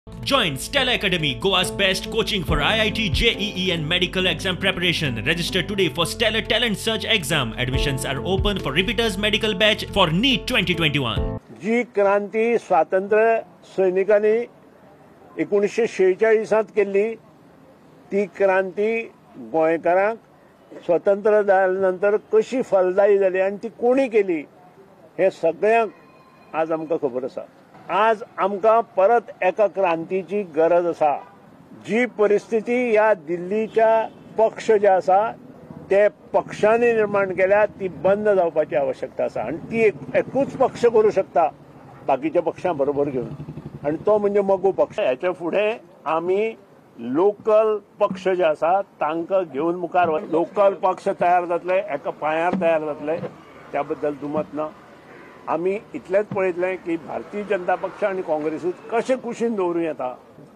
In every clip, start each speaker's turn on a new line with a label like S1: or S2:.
S1: Join Stella Academy, Goa's best coaching for IIT, JEE and medical exam preparation. Register today for Stellar Talent Search exam. Admissions are open for repeaters medical batch for NEET 2021.
S2: जी क्रांती स्वातंत्र्य सैनिकांनी 1946 केल्ली ती क्रांती गोंयकारांक स्वतंत्र जाल्या नंतर कशी फलदायी जाली आनी ती कोणी केली हे सगळ्यांक आज आमकां खबर आसा. आज आमकां परत एका क्रांतीची गरज आसा. जी परिस्थिती ह्या दिल्लीच्या पक्ष जे आसा ते पक्षांनी निर्माण केल्या ती बंद जावपाची आवश्यकता आसा आनी ती एकूच पक्ष करूं शकता बाकीच्या पक्षां बरोबर घेवन, आनी तो म्हणजे मगो पक्ष. ह्याच्या फुडें आमी लोकल पक्ष जे आसा तांकां घेवन मुखार लोकल पक्ष तयार जातले, एका पांयार तयार जातले, त्या बद्दल दुमत ना. आमी इतलेंच पळयतलें की भारतीय जनता पक्ष आनी काँग्रेसूच कशें कुशीन दवरूं येता.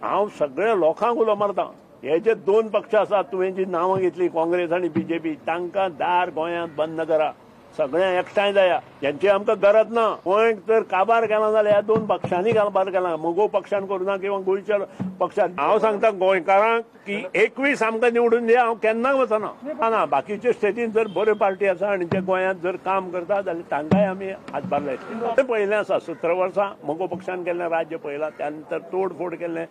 S2: हांव सगळ्या लोकांक उलो मारता, हे जे दोन पक्ष आसात तुवें जी नांवां घेतली काँग्रेस आनी बीजेपी, तांकां दार गोंयांत बंद करा, सगळ्यांक एकठांय जाया. हेंची आमकां गरज ना. गोंय जर काबार केला जाल्यार ह्या दोन पक्षांनी काबार केला, मगो पक्षान करूं ना किंवा गोंयच्या पक्षान. हांव सांगता गोंयकारांक की 21 आमकां निवडून दिया, हांव केन्ना वचना. ना, बाकीचे स्टेटीन जर बऱ्यो पार्टी आसा आनी जे गोंयांत जर काम करता जाल्यार तांकांय आमी हातभार लायतले. तें पळयलें आसा, 17 वर्सां मगो पक्षान केल्लें राज्य पळयलां, त्या नंतर तोडफोड केल्लें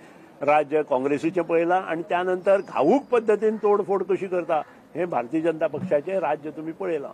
S2: राज्य काँग्रेसीचें पळयलां आनी त्या नंतर घाऊक पद्दतीन तोडफोड कशी करता हें भारतीय जनता पक्षाचें राज्य तुमी पळयलां.